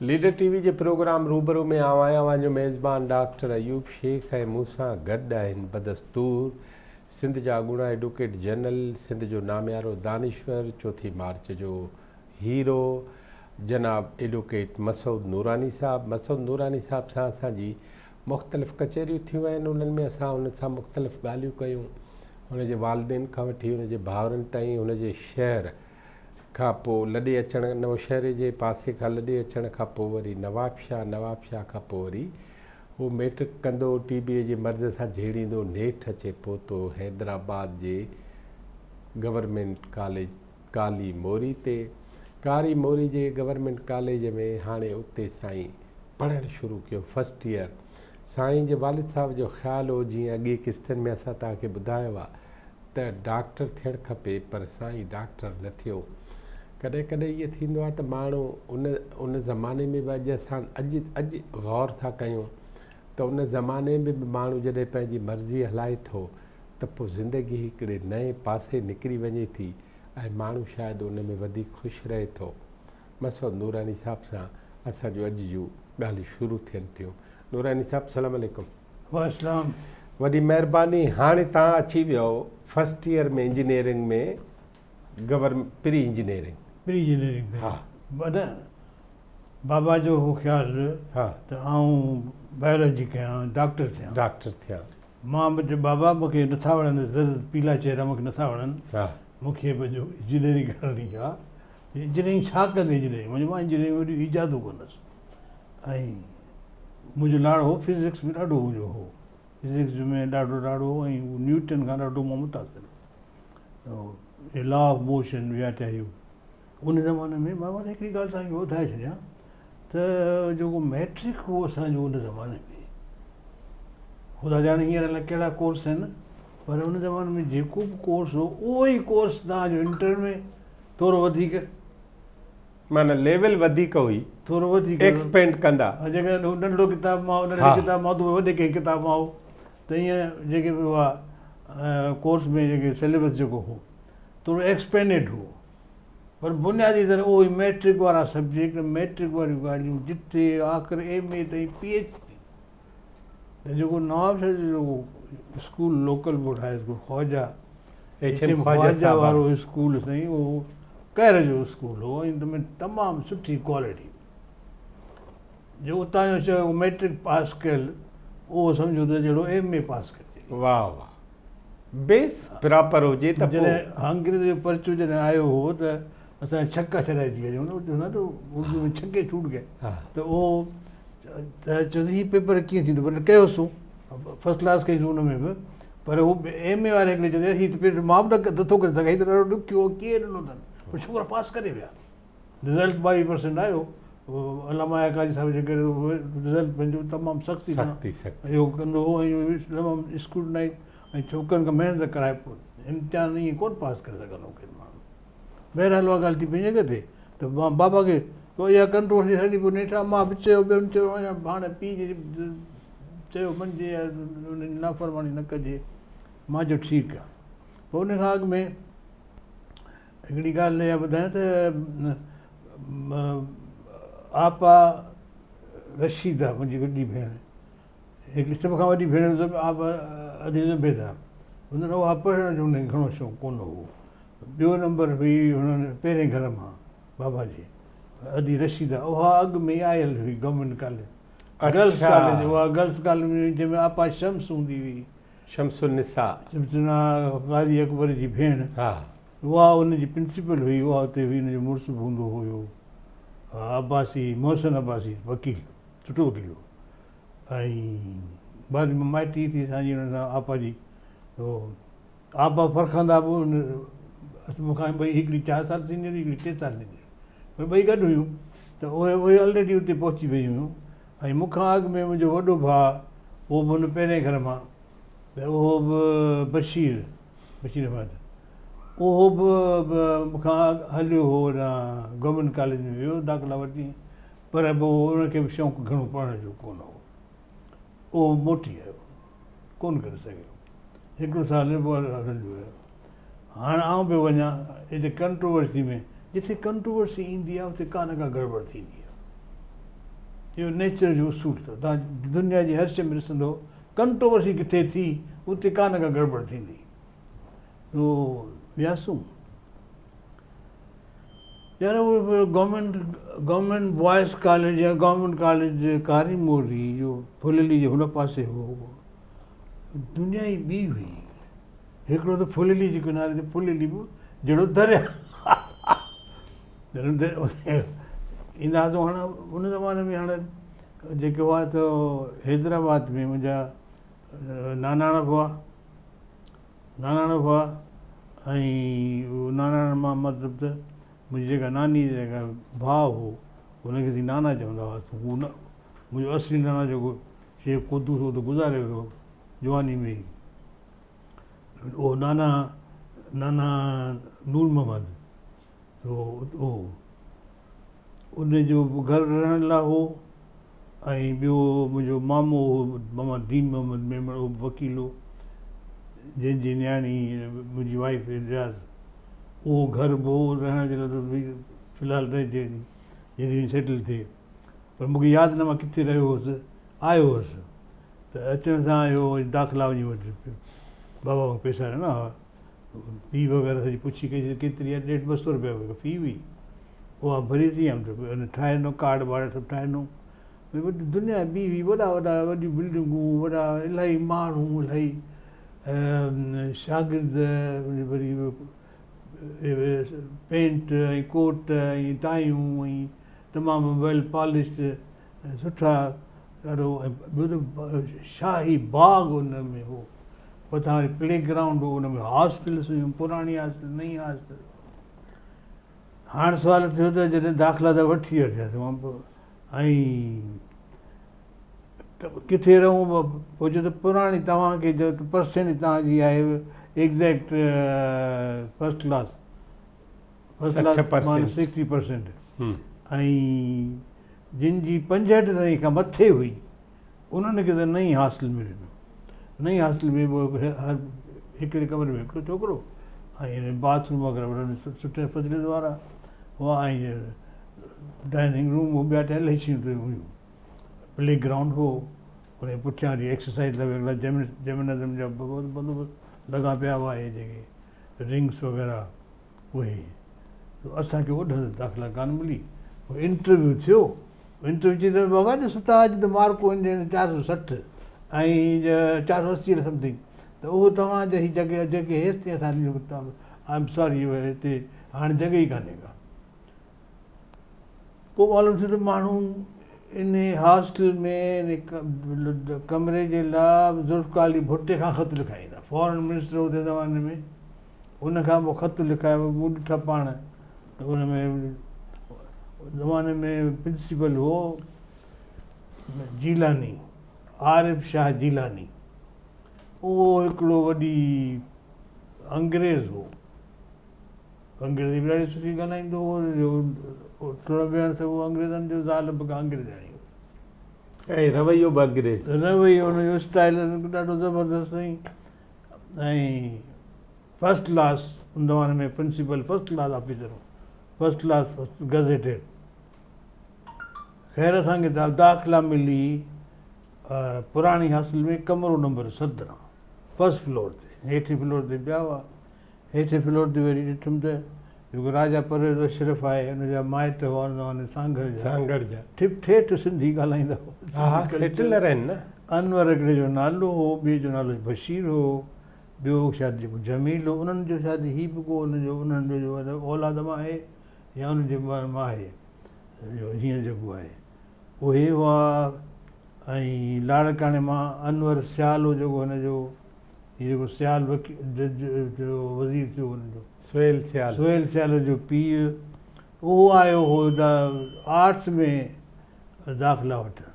Leader ٽي V جي programme روبرو ۾ آئون آهيان اوهان جو ميزبان ڊاڪٽر ايوب شيخ ۽ مون سان گڏ آهن بدستور سنڌ جا اڳوڻا ايڊوڪيٽ جنرل، سنڌ جو ناميارو دانشور، چوٿين مارچ جو هيرو جناب ايڊوڪيٽ مسعود نوراني صاحب. مسعود نوراني صاحب سان اسان جي مختلف ڪچهريون ٿيون آهن انهن ۾ اسان هن سان مختلف ڳالهيون ڪيون هن جي والدين کان وٺي هن جي ڀائرن تائين هن جي شهر کان پوء لڏي اچڻ نوشهري جي پاسي کان لڏي اچڻ کان پوء وري نوابشاهه نوابشاهه کان پوء وري هو ميٽرڪ ڪندو ٽي بي جي مرض سان جهيڙيندو نيٺ اچي پهتو حيدرآباد جي گورنمينٽ ڪاليج ڪالي موري تي. ڪاري موري جي گورنمينٽ ڪاليج ۾ هاڻي اتي سائين پڙهڻ شروع ڪيو فرسٽ ايئر. سائين جي والد صاحب جو خيال هو جيئن اڳي قسطن ۾ اسان توهان کي ٻڌايو آ ته ڊاڪٽر ٿيڻ کپي پر سائين ڊاڪٽر نه ٿيو. ڪڏهن ڪڏهن ائين ٿيندو آ ته ماڻهو ان ان زماني ۾ به اڄ اسان اڄ اڄ غور ٿا ڪيون ته ان زماني ۾ به ماڻهو جڏهن پنهنجي مرضي هلائي ٿو ته پوء زندگي هڪڙي نئين پاسي نڪري وڃي ٿي ۽ ماڻهو شايد ان ۾ وڌيڪ خوش رهي ٿو. مسعود نوراني صاحب سان اسان جون اڄ جون ڳالهيون شروع ٿين ٿيون. نوراني صاحب سلام عليڪم. وعليڪم. وڏي مهرباني هاڻي توهان اچي ويو first year ۾ engineering ۾ government pre engineering. Pre engineering ۾ ها. بابا جو هو خيال ته آئون بائيولاجي ڪيان ڊاڪٽر ٿيان. ڊاڪٽر ٿيان. مان به چيو بابا مون کي نٿا وڻن زرد پيلا چهرا مون کي نٿا وڻن مون کي پنهنجو انجنيئرنگ ڪرڻي آ. انجنيئرنگ ڇا ڪندين انجنيئرنگ؟ مان چيو مان انجنيئرنگ ۾ وڏيون ايجادون ڪندس ۽ منهنجو لاڙو هو فزڪس ۾ ڏاڍو منهنجو هو فزڪس ۾ ڏاڍو لاڙو هو ۽ نيوٽن کان ڏاڍو مان متاثر هو لا آف موشن ويا ٽيا ان زماني ۾ مان وري هڪڙي ڳالهه توهان کي ٻڌائي ڇڏيان ته جيڪو مئٽرڪ هو اسان جو ان زماني ۾ خدا ڄاڻي هينئر الائي ڪهڙا ڪورس آهن پر ان زماني ۾ جيڪو به ڪورس هو اهو ئي ڪورس توهان جو انٽر ۾ ٿورو وڌيڪ معنيٰ ليول وڌيڪ هئي ٿورو وڌيڪ ايڪسپينڊ ڪندا جيڪڏهن هو ننڍڙو ڪتاب مان هو ننڍڙي ڪتاب مان ته وڏي ڪنهن ڪتاب مان هو ته ائين جيڪي به هئا ڪورس ۾ جيڪي سليبس جيڪو هو ٿورو ايڪسپينڊيڊ هو پر بنيادي طرح اهو ئي مئٽرڪ وارا سبجيڪٽ، مئٽرڪ واريون ڳالهيون جتي آخر ايم اي تائين پي ايڇ ڊي ته جيڪو نوابشاهه جو جيڪو school local board high school Khawaja H M Khawaja وارو اسڪول سائين اهو قهر جو اسڪول هو ۽ ان ۾ تمام سٺي ڪوالٽي جو اتان جو چيو مئٽرڪ پاس ڪيل اهو سمجهو ته جهڙو ايم اي پاس ڪيل. واهه واهه بيس پراپر هجي ته پوء. جڏهن انگريز جو پرچو جڏهن آيو هو ته اسان ڇڪا ڇڏائجي ويا چون نه ته اردو ۾ ڇڪي ڇوٽ گئي ته اهو ته چيو هي پيپر ڪيئن ٿيندو پر ڪيوسون فرسٽ ڪلاس ڪئيسون ان ۾ به پر هو ايم اي واري هڪڙي چيو هي ته پيپر مان به نٿو ڪري سگهان هي ته ڏاڍو ڏکيو هو ڪيئن ڏنو اٿن پر ڇوڪرا پاس ڪري ويا رزلٽ 22 پرسنٽ آيو علامه آء قاضي صاحب جي ڪري رزلٽ پنهنجو تمام سختي سان اهو ڪندو هو ۽ تمام اسڪروٽنائز ۽ ڇوڪرن کان محنت ڪرائي پوء امتحان ائين ڪونه پاس ڪري سگهندو ڪير ماڻهو. بهرحال اها ڳالهه ٿي پنهنجي جڳهه تي ته مان بابا کي تو اها ڪنٽروورسي هلي پوء نيٺ امان به چيو ٻين چيو اڃا هاڻي پيء جي چيو مڃجي يا ان جي نافرماني نه ڪجي مان چيو ٺيڪ آهي پوء ان کان اڳ ۾ هڪڙي ڳالهه اها ٻڌايان ته آپا رشيده منهنجي وڏي ڀيڻ هڪڙي سڀ کان وڏي ڀيڻ آپا ادي زبيده هن اها پڙهڻ جو هن کي گهڻو شوق ڪونه هو. ٻيو نمبر هئي هنن پهرين گهر مان بابا جي ادي رشيده اها اڳ ۾ ئي آيل هئي گورنمينٽ ڪاليج گرلس ڪاليج اها گرلس ڪاليج ۾ جنهن ۾ آپا شمس هوندي هئي. شمس النساء. شمس النساء قاضي اڪبر جي ڀيڻ. اها ان جي پرنسپل هئي اها اتي هئي ان جو مڙس به هوندو هيو عباسي محسن عباسي وڪيل سٺو وڪيل هو ۽ بعد ۾ مائٽي ٿي اسان جي ان سان آپا جي تو آپا فرخنده به ان مون کان ٻئي هڪڙي چار سال سينيئر هئي هڪڙي 3 سال سينيئر پر ٻئي گڏ هيون ته اهي اهي الريڊي اتي پهچي ويون هيون ۽ مون کان اڳ ۾ منهنجو وڏو ڀاء اهو به ان پهرين گهر مان ته اهو به بشير بشير احمد اهو به مون کان اڳ هليو هو هوڏانهن گورنمينٽ ڪاليج ۾ ويو داخلا ورتي پر پوء ان کي به شوق گهڻو پڙهڻ جو ڪونه هو اهو موٽي آيو ڪونه ڪري سگهيو هڪڙو سال پوء هليو ويو هاڻ آئون پيو وڃان هتي ڪنٽروورسي ۾ جتي ڪنٽروورسي ايندي آهي اتي ڪا نه ڪا گڙٻڙ ٿيندي آهي. اهو نيچر جو اصول اٿو. توهان دنيا جي هر شيء ۾ ڏسندو ڪنٽروورسي ڪٿي ٿي اتي ڪا نه ڪا گڙٻڙ ٿيندي. سو وياسون يار اهو گورنمينٽ گورنمينٽ بوائز ڪاليج يا گورنمينٽ ڪاليج ڪاري موري جو ڦليلي جي هن پاسي هو دنيا ئي ٻي هئي. هڪڙو ته ڦليلي جي ڪناري تي ڦليلي به جهڙو دريا ايندا هئاسون. هاڻ ان زماني ۾ هاڻ جيڪي هئا ته حيدرآباد ۾ منهنجا ناناڻا به هئا، ناناڻا به هئا ۽ ناناڻن مان مطلب ته منهنجي جيڪا ناني جي جيڪا ڀاء هو ان کي اسين نانا چوندا هئاسون. هو نه منهنجو اصلي نانا جيڪو شيخ قدوس هو ته گذاري ويو جواني ۾ ئي. اهو نانا نانا نور محمد هو ان جو به گهر رهڻ لاء هو ۽ ٻيو منهنجو مامو هو ماما دين محمد ميمڻ اهو به وڪيل هو جنهن جي نياڻي منهنجي وائيف رياض اهو گهر به هو رهڻ جي لاء ته في الحال رهجي جيستائين سيٽل ٿئي پر مونکي ياد نه مان ڪٿي رهيو هوس آيو هوس ته اچڻ سان اهو داخلا وڃي وٺي پيو. بابا مون کي پئسا ڏنا هئا. في وغيره سڄي پڇي ڪئي ته ڪيتري آهي، ڏيڍ ٻه سو روپيا في هئي. اها ڀري ٿي آيم ته ان ٺاهي ڏنو ڪارڊ وارڊ سڀ ٺاهي ڏنو. دنيا ٻي هئي، وڏا وڏا وڏيون بلڊنگون، وڏا الاهي ماڻهو، الاهي شاگرد، وري پينٽ ۽ ڪوٽ ۽ ٽايون ۽ تمام ويل پالشڊ سٺا ڏاڍو ۽ ٻيو ته شاهي باغ ان ۾ هو، مٿان وري پلي گرائونڊ هو، ان ۾ هاسٽلس هيون، پراڻي هاسٽل، نئين هاسٽل. هاڻ سوال ٿيو ته جڏهن داخلا ته وٺي ورتياسون ۽ ڪٿي رهون؟ پوء چيو ته پراڻي توهان کي جو پرسينٽ توهان جي آهي exact first class, first class معنيٰ 60% ۽ جن جي 65 تائين کان مٿي هئي انهن کي ته نئين هاسٽل ۾ ڏنو. نئين هاسٽل ۾ به هر هڪڙي ڪمري ۾ هڪڙو ڇوڪرو ۽ باٿ روم وغيره وڏن سٺي فضليت وارا هئا ۽ ڊائننگ روم هو، ٻيا ٽي الاهي شيون ته هيون، پلي گرائونڊ هو، ان جي پٺيان وري ايڪسرسائز لاء هڪڙا جمنازم جا بندوبست لڳا پيا هئا، اهي جيڪي رنگس وغيره اهي. اسان کي اوڏ هنڌ داخلا ڪانه ملي. پوء انٽرويو ٿيو. انٽرويو چئي ته بابا ڏس ته اڄ ته مارڪون آهن 460 ۽ 480 سمٿنگ ته اهو توهان جي هي جڳهه جيڪي هيستائين اسان ڏنيون I am sorry هتي هاڻي جڳهه ئي ڪانهي ڪا. پوء معلوم ٿيو ته ماڻهو ان هاسٽل ۾ ڪمري جي لاء ذوالفقار علي ڀٽي کان خط لکائيندا. فارن منسٽر هو تنهن زماني ۾ ان کان پوء خط لکايو، مون ڏٺا پاڻ ته ان ۾ زماني ۾ پرنسپل هو جيلاني، عارف شاهه جيلاني، اهو هڪڙو وڏي انگريز هو، انگريزي به ڏاڍي سٺي ڳالهائيندو هو، جو اٿڻ ويهڻ سڀ انگريزن جو، زال به ڪا انگريزياڻي هئي. ۽ رويو به انگريز. رويو ان جو اسٽائل ڏاڍو زبردست ۽ فرسٽ ڪلاس ان زماني ۾ پرنسپل فرسٽ ڪلاس آفيسر هو، فرسٽ ڪلاس گزيٽيڊ. خير اسان کي داخلا ملي پراڻي هاسٽل ۾ ڪمرو نمبر 17 فرسٽ فلور تي، هيٺين فلور تي پيا هئا. هيٺين فلور تي وري ڏٺم ته جيڪو راجا پرويز اشرف آهي ان جا مائٽ هئا ان زماني ۾ سانگهڙ جا، سانگهڙ جا ٺپ ٺيٺ سنڌي ڳالهائيندا هئا. ها ها سيٽلر آهن نه. انور هڪڙي جو نالو هو، ٻئي جو نالو بشير هو، ٻيو شايد جيڪو جميل هو، انهن جو شايد هي به ڪو ان جو انهن جو اولاد مان آهي يا انهن جي مان آهي جو هينئر جيڪو آهي اهي هئا. ۽ لاڙڪاڻي مان انور سيال هو جيڪو هن جو هي جيڪو سيال وڪيل جج ٿيو وزير ٿيو هن جو سهيل سيال، سهيل سيال جو پيء اهو آيو هو آرٽس ۾ داخلا وٺڻ.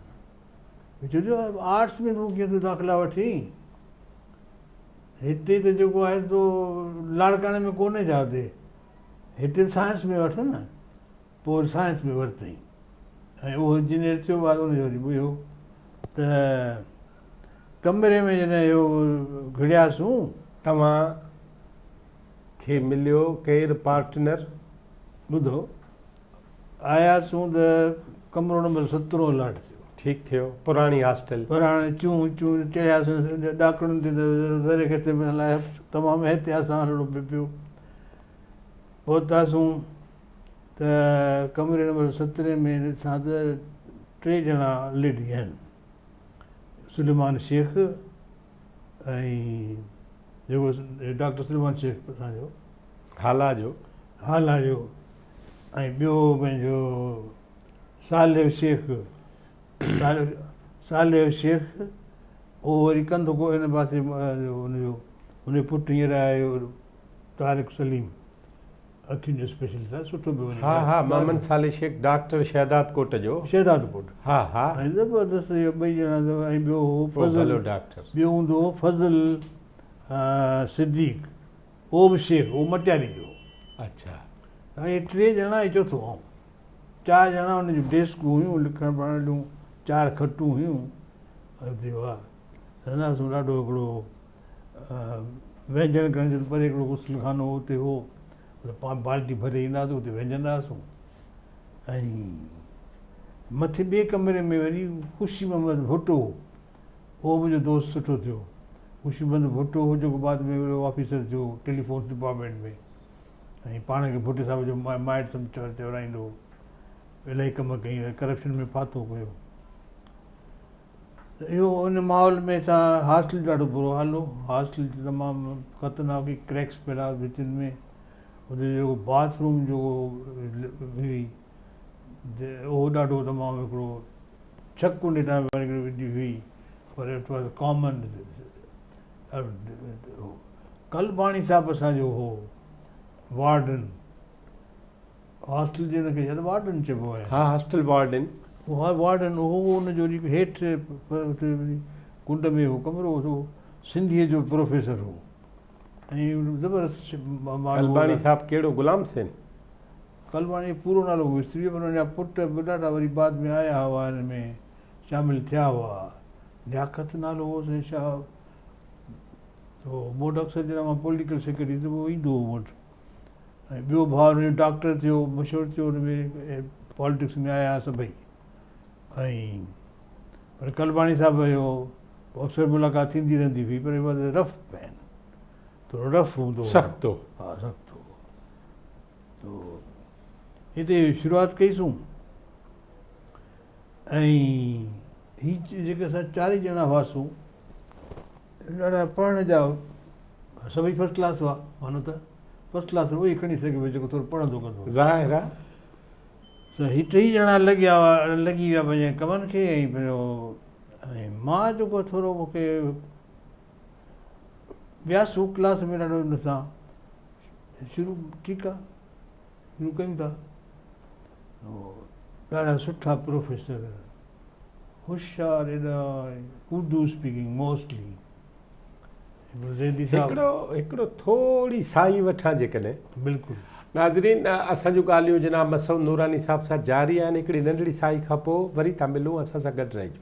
چيو ته آرٽس ۾ تون ڪيئن ٿو داخلا وٺين، هتي ته جيڪو آهي سو لاڙڪاڻي ۾ ڪونهي ڇا هتي، هتي سائنس ۾ وٺ نه. پوء سائنس ۾ ورتائين ۽ اهو انجنيئر ٿيو. بعد ان جو وري ٻيو ته ڪمري ۾ جڏهن اهو گهڙياسون. توهان کي مليو ڪير پارٽنر؟ ٻڌو آياسون ته ڪمرو نمبر سترهون الاٽ ٿيو. ٺيڪ ٿيو پراڻي هاسٽل. پراڻي چون چون چڙهياسون ڏاڪڻن تي ته ذري گهٽ ملڻ لاء تمام احتياط سان هلڻو پئي پيو. پهتاسون ته ڪمري نمبر سترهين ۾ ڏسان ته ٽي ڄڻا ليڊي آهن. سليمان شيخ ۽ جيڪو ڊاڪٽر سليمان شيخ اسان جو هالا جو هالا جو ۽ ٻيو پنهنجو صالح شيخ صالح شيخ اهو وري ڪنڌ ڪو ان پاسي ان جو ان جو پٽ هينئر آهي طارق سليم اکين جو اسپيشلسٽ آهي سٺو پيو وڃي ها ها محمد صالح شيخ ڊاڪٽر شهداد ڪوٽ جو شهداد ڪوٽ ها ها ۽ زبردست اهو ٻئي ڄڻا ۽ ٻيو هو فضل ڊاڪٽر ٻيو هوندو هو فضل صديق اهو به شيخ اهو مٽياري جو اڇا اهي ٽي ڄڻا ۽ چوٿون آئون چار ڄڻا ان جون ڊيسڪون هيون لکڻ پڙهڻ جون چار کٽون هيون اتي هئا رهنداسون ڏاڍو هڪڙو وهنجڻ ڪرڻ جو پري هڪڙو غسل خانو اتي هو پاڻ بالٽي ڀري اينداسون اتي وهنجندا هئاسون ۽ مٿي ٻئي ڪمري ۾ وري خوشي محمد ڀٽو هو اهو منهنجو دوست سٺو ٿيو خوشي محمد ڀٽو هو جيڪو بعد ۾ وڏو آفيسر ٿيو ٽيليفون ڊپارٽمينٽ ۾ ۽ پاڻ کي ڀٽي صاحب جو مائٽ سمجهي چورائيندو هو. الاهي ڪم ڪيائين، ڪرپشن ۾ ڦاٿو پيو. ته اهو ان ماحول ۾ اسان هاسٽل جو ڏاڍو برو حال هو. هاسٽل تمام خطرناڪ هئي، ڪريڪس پيل هئا ڀتين ۾. اتي جيڪو باٿ روم جو هئي اهو ڏاڍو تمام هڪڙو ڇڪ ڪنڊي ٽائيپ واري هڪڙي هئي پر it was common Qalbani صاحب اسان جو هو وارڊن هاسٽل جي ان کي شايد وارڊن چئبو آهي. ها هاسٽل وارڊن. ها وارڊن هو ان جو جيڪو هيٺ ڪنڊ ۾ هو ڪمرو هو سنڌيء جو پروفيسر هو ۽ زبردست ماڻهو. قلباڻي صاحب ڪهڙو غلام حسين؟ قلباڻي جو پورو نالو وسري ويو پر ان جا پٽ به ڏاڍا وري بعد ۾ آيا هئا ان ۾ شامل ٿيا هئا. لياقت نالو هوس ۽ شاهه تو مون وٽ اڪثر جڏهن مان پوليٽيڪل سيڪريٽري ته هو ايندو هو مون وٽ ۽ ٻيو ڀاء ان جو ڊاڪٽر ٿيو مشهور ٿيو ان ۾ پاليٽڪس ۾ آيا سڀئي ۽ پر قلباڻي صاحب جو اڪثر ملاقات ٿيندي رهندي هئي پر واز رف مين ٿورو رف هوندو هو سخت هو ها سخت هو تو هتي شروعات ڪئيسون ۽ هي جيڪي اسان چارئي ڄڻا هئاسون ڏاڍا پڙهڻ جا سڀئي فرسٽ ڪلاس هئا مانو ته فرسٽ ڪلاس اهو ئي کڻي سگهي پيو جيڪو ٿورو پڙهندو ڪندو ظاهر آهي سو هي ٽئي ڄڻا لڳيا لڳي ويا پنهنجي ڪمن کي ۽ پنهنجو ۽ مان جيڪو ٿورو مونکي وياسون ڪلاس ۾ ڏاڍو ان سان شروع ٺيڪ آهي شروع ڪيون ٿا ڏاڍا سٺا پروفيسر هوشيار ايڏا اردو اسپيڪنگ موسٽلي زيدي صاحب هڪڙو هڪڙو ٿوري سائي وٺان جيڪڏهن بلڪل ناظرين اسان جون ڳالهيون جناب مسعود نوراني صاحب سان جاري آهن هڪڙي ننڍڙي سائي کان پوء وري ٿا ملون اسان سان گڏ رهجو.